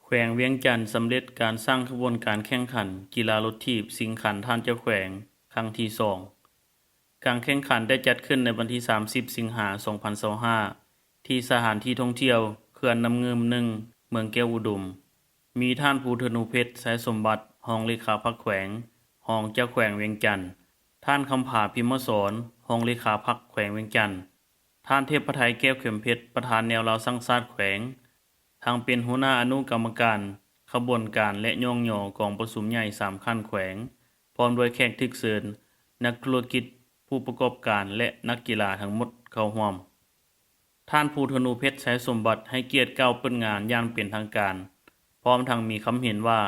ແຂວງວຽງຈັນສຳເລັດການສ້າງຂະບວນການແຂ່ງຂັນກິລາລົດຖີບຊິງຂັນທ່ານເຈົ້າແຂວງຄັ້ງທີສອງ. ການແຂ່ງຂັນໄດ້ຈັດຂຶ້ນໃນວັນທີສາມສິບ ສິງຫາ ສອງພັນຊາວຫ້າ ທີ່ສະຖານທີ່ທ່ອງທ່ຽວເຂື່ອນນ້ຳງື່ມໜຶ່ງ ເມືອງແກ້ວອຸດົມ. ມີທ່ານ ພູທະນູເພັດ ໄຊສົມບັດ ຮອງເລຂາພັກແຂວງ, ຮອງເຈົ້າແຂວງວຽງຈັນ, ທ່ານ ຄຳຜາ ພິມມະສອນ ຮອງເລຂາພັກແຂວງວຽງຈັນ, ທ່ານ ເທບພະໄທ ແກ້ວເຂັມເພັດ ປະທານແນວລາວສ້າງຊາດແຂວງ, ທັງເປັນຫົວໜ້າອະນຸກຳມະການຂະບວນການ ແລະ ຍ້ອງຍໍກອງປະຊຸມໃຫຍ່ສາມຂັ້ນແຂວງ, ພ້ອມດ້ວຍແຂກຖືກເຊີນ, ນັກທຸລະກິດ, ຜູ້ປະກອບການ ແລະ ນັກກິລາທັງໝົດເຂົ້າຮ່ວມ. ທ່ານ ພູທະນູເພັດ ໄຊສົມບັດ ໃຫ້ກຽດກ່າວເປີດງານຢ່າງເປັນທາງການ, ພ້ອມທັງມີຄຳເຫັນວ່າ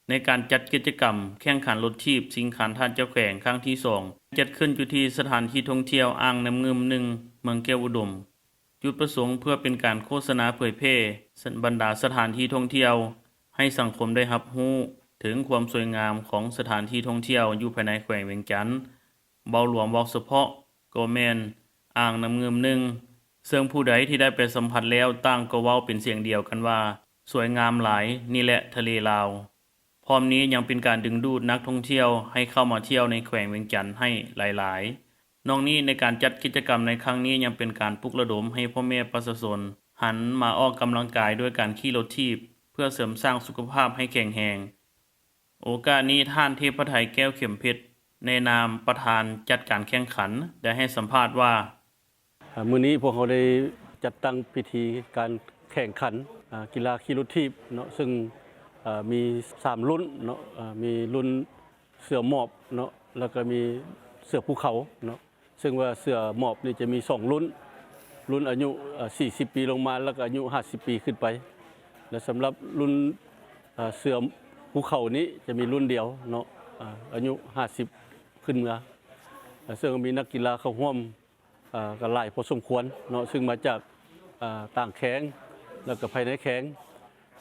ໃນການຈັດກິດຈະກຳແຂ່ງຂັນລົດຖີບຊິງຂັນທ່ານເຈົ້າແຂວງຄັ້ງທີສອງ ຈັດຂຶ້ນຢູ່ທີ່ສະຖານທີ່ທ່ອງທ່ຽວອ່າງນ້ຳງື່ມໜຶ່ງ ເມືອງແກ້ວອຸດົມ. ຈຸດປະສົງເພື່ອເປັນການໂຄສະນາເຜີຍແຜ່ບັນດາສະຖານທີ່ທ່ອງທ່ຽວ ໃຫ້ສັງຄົມໄດ້ຮັບຮູ້ເຖິງຄວາມສວຍງາມຂອງສະຖານທີ່ທ່ອງທ່ຽວຢູ່ພາຍໃນແຂວງວຽງຈັນ. ເວົ້າລວມເວົ້າສະເພາະກໍແມ່ນອ່າງນ້ຳງື່ມໜຶ່ງ ເຊິ່ງຜູ້ໃດທີ່ໄດ້ໄປສຳຜັດແລ້ວຕ່າງກໍເວົ້າເປັນສຽງດຽວກັນວ່າ ສວຍງາມຫຼາຍ, ນີ້ແຫຼະທະເລລາວ. ພ້ອມນີ້ຍັງເປັນການດຶງດູດນັກທ່ອງທ່ຽວໃຫ້ເຂົ້າມາທ່ຽວໃນແຂວງວຽງຈັນໃຫ້ຫຼາຍໆ. ນອກນີ້ໃນການຈັດກິດຈະກຳໃນຄັ້ງນີ້ຍັງເປັນການປຸກລະດົມໃຫ້ພໍ່ແມ່ປະຊາຊົນຫັນມາອອກກຳລັງກາຍດ້ວຍການຂີ່ລົດຖີບ ເພື່ອເສີມສ້າງສຸຂະພາບໃຫ້ແຂງແຮງ. ໂອກາດນີ້ ທ່ານ ເທບພະໄທ ແກ້ວເຂັມເພັດ ໃນນາມປະທານຈັດການແຂ່ງຂັນ ໄດ້ໃຫ້ສຳພາດວ່າ ອ່າ ມື້ນີ້ພວກເຮົາໄດ້ຈັດຕັ້ງພິທີການແຂ່ງຂັນ ອ່າ ກິລາຂີ່ລົດຖີບເນາະ ເຊິ່ງ ເອີ ມີສາມລຸ້ນເນາະ ເອີ ມີລຸ້ນເສືອໝອບເນາະ ແລ້ວກໍມີເສືອພູເຂົາເນາະ ເຊິ່ງວ່າເສືອໝອບນີ້ຈະມີສອງລຸ້ນ ລຸ້ນອາຍຸ ເອີ ສີ່ສິບປີລົງມາ ແລ້ວກໍອາຍຸຫ້າສິບປີຂຶ້ນໄປ ແລະ ສຳລັບລຸ້ນ ເອີ ເສືອພູເຂົານີ້ຈະມີລຸ້ນດຽວເນາະ ເອີ ອາຍຸຫ້າສິບຂຶ້ນເມືອ ເຊິ່ງມີນັກກິລາເຂົ້າຮ່ວມ ເອີ ກໍຫຼາຍພໍສົມຄວນເນາະ ເຊິ່ງມາຈາກ ເອີ ຕ່າງແຂວງ ແລ້ວກໍພາຍໃນແຂວງ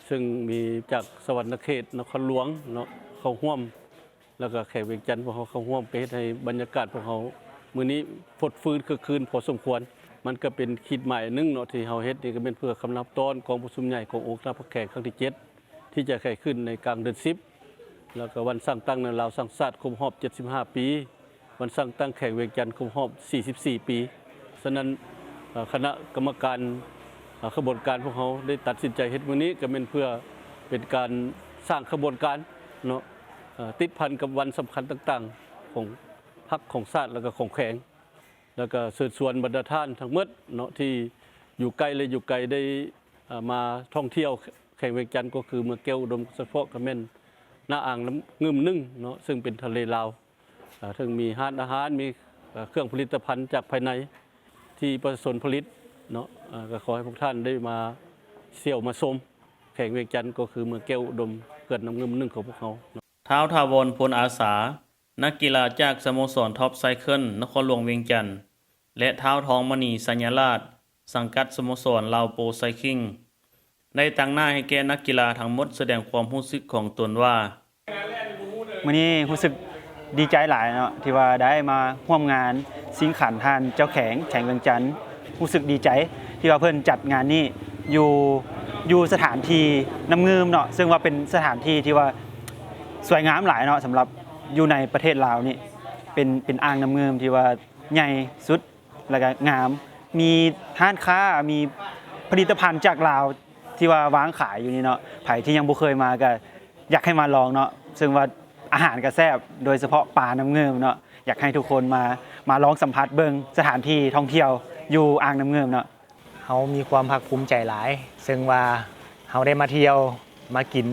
ເຊິ່ງມີຈາກສະຫວັນນະເຂດ ນະຄອນຫຼວງເນາະ ເຂົ້າຮ່ວມ ແລ້ວກໍແຂວງວຽງຈັນ ພວກເຮົາເຂົ້າຮ່ວມ ກໍເຮັດໃຫ້ບັນຍາກາດພວກເຮົາມື້ນີ້ຟົດຟື້ນຄຶກຄື້ນພໍສົມຄວນ. ມັນກໍເປັນຂີດໝາຍໜຶ່ງເນາະ ທີ່ເຮົາເຮັດນີ້ ກໍແມ່ນເພື່ອຄຳນັບຕ້ອນກອງປະຊຸມໃຫຍ່ຂອງອົງຄະນະພັກແຂວງຄັ້ງທີເຈັດ ທີ່ຈະໄຂຂຶ້ນໃນກາງເດືອນສິບ ແລ້ວກໍວັນສ້າງຕັ້ງແນວລາວສ້າງຊາດຄົບຮອບເຈັດສິບຫ້າປີ ວັນສ້າງຕັ້ງແຂວງວຽງຈັນຄົບຮອບສີ່ສິບສີ່ປີ. ສະນັ້ນ ເອີ ຄະນະກຳມະການ ເອີ ຂະບວນການພວກເຮົາໄດ້ຕັດສິນໃຈເຮັດມື້ນີ້ ກໍແມ່ນເພື່ອເປັນການສ້າງຂະບວນການເນາະ ເອີ ຕິດພັນກັບວັນສຳຄັນຕ່າງໆຂອງພັກ ຂອງຊາດ ແລ້ວກໍຂອງແຂວງ ແລ້ວກໍເຊີນຊວນບັນດາທ່ານທັງໝົດເນາະ ທີ່ຢູ່ໃກ້ ແລະ ຢູ່ໄກ ໄດ້ ເອີ ມາທ່ອງທ່ຽວແຂວງວຽງຈັນ ກໍຄືເມືອງແກ້ວອຸດົມ ສະເພາະກໍແມ່ນໜ້າອ່າງນ້ຳງື່ມໜຶ່ງເນາະ ເຊິ່ງເປັນທະເລລາວ ເຊິ່ງມີຮ້ານອາຫານ ມີເຄື່ອງຜະລິດຕະພັນຈາກພາຍໃນທີ່ປະຊາຊົນຜະລິດເນາະ ກໍຂໍໃຫ້ພວກທ່ານໄດ້ມາທ່ຽວມາຊົມແຂວງວຽງຈັນ ກໍຄືເມືອງແກ້ວອຸດົມ ເຂື່ອນນ້ຳງື່ມໜຶ່ງຂອງພວກເຮົາເນາະ. ທ້າວ ຖາວອນ ພົນອາສາ ນັກກິລາຈາກສະໂມສອນທອບໄຊເຄິນ ນະຄອນຫຼວງວຽງຈັນ ແລະ ທ້າວ ທອງມະນີ ໄຊຍະລາດ ສັງກັດສະໂມສອນລາວໂປໄຊຄິງ ໄດ້ຕາງໜ້າໃຫ້ແກ່ນັກກິລາທັງໝົດສະແດງຄວາມຮູ້ສຶກຂອງຕົນວ່າ ມື້ນີ້ຮູ້ສຶກດີໃຈຫຼາຍເນາະ ທີ່ວ່າໄດ້ມາຮ່ວມງານຊິງຂັນທ່ານເຈົ້າແຂວງ ແຂວງວຽງຈັນ ຮູ້ສຶກດີໃຈທີ່ວ່າເພິ່ນຈັດງານນີ້ຢູ່ ຢູ່ສະຖານທີ່ນ້ຳງື່ມເນາະ ເຊິ່ງວ່າເປັນສະຖານທີ່ທີ່ວ່າສວຍງາມຫຼາຍເນາະ ສຳລັບຢູ່ໃນປະເທດລາວນີ້ ເປັນ ເປັນອ່າງນ້ຳງື່ມທີ່ວ່າໃຫຍ່ສຸດ ແລ້ວກໍງາມ ມີຮ້ານຄ້າ ມີຜະລິດຕະພັນຈາກລາວທີ່ວ່າວາງຂາຍຢູ່ນີ້ເນາະ ໃຜທີ່ຍັງບໍ່ເຄີຍມາກໍຢາກໃຫ້ມາລອງເນາະ ເຊິ່ງວ່າອາຫານກໍແຊບ ໂດຍສະເພາະປານ້ຳງື່ມເນາະ ຢາກໃຫ້ທຸກຄົນມາ ມາລອງສຳຜັດເບິ່ງສະຖານທີ່ທ່ອງທ່ຽວຢູ່ອ່າງນ້ຳງື່ມເນາະ. ເຮົາມີຄວາມພາກພູມໃຈຫຼາຍ ເຊິ່ງວ່າເຮົາໄດ້ມາທ່ຽວ ມາກິນ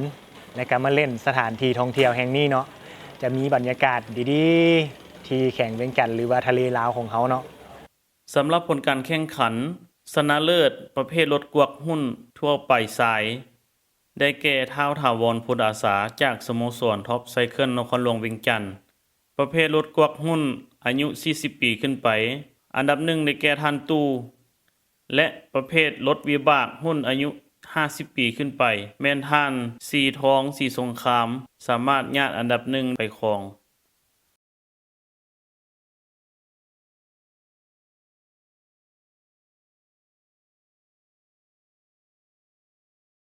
ແລະ ກໍມາຫຼິ້ນສະຖານທີ່ທ່ອງທ່ຽວແຫ່ງນີ້ເນາະ ຈະມີບັນຍາກາດດີໆ ທີ່ແຂວງວຽງຈັນ ຫຼືວ່າທະເລລາວຂອງເຮົາເນາະ. ສຳລັບຜົນການແຂ່ງຂັນຊະນະເລີດປະເພດລົດກວັກຮຸ້ນທົ່ວໄປຊາຍ ໄດ້ແກ່ ທ້າວ ຖາວອນ ພົນອາສາ ຈາກສະໂມສອນທອບໄຊເຄິນ ນະຄອນຫຼວງວຽງຈັນ, ປະເພດລົດກວັກຮຸ້ນອາຍຸສີ່ສິບປີຂຶ້ນໄປ ອັນດັບໜຶ່ງໄດ້ແກ່ທ່ານ ຕູ້ ແລະ ປະເພດລົດວິບາກຮຸ້ນອາຍຸຫ້າສິບປີຂຶ້ນໄປ ແມ່ນທ່ານ ສີທອງ ສີສົງຄາມ ສາມາດຍາດອັນດັບໜຶ່ງໄປຄອງ.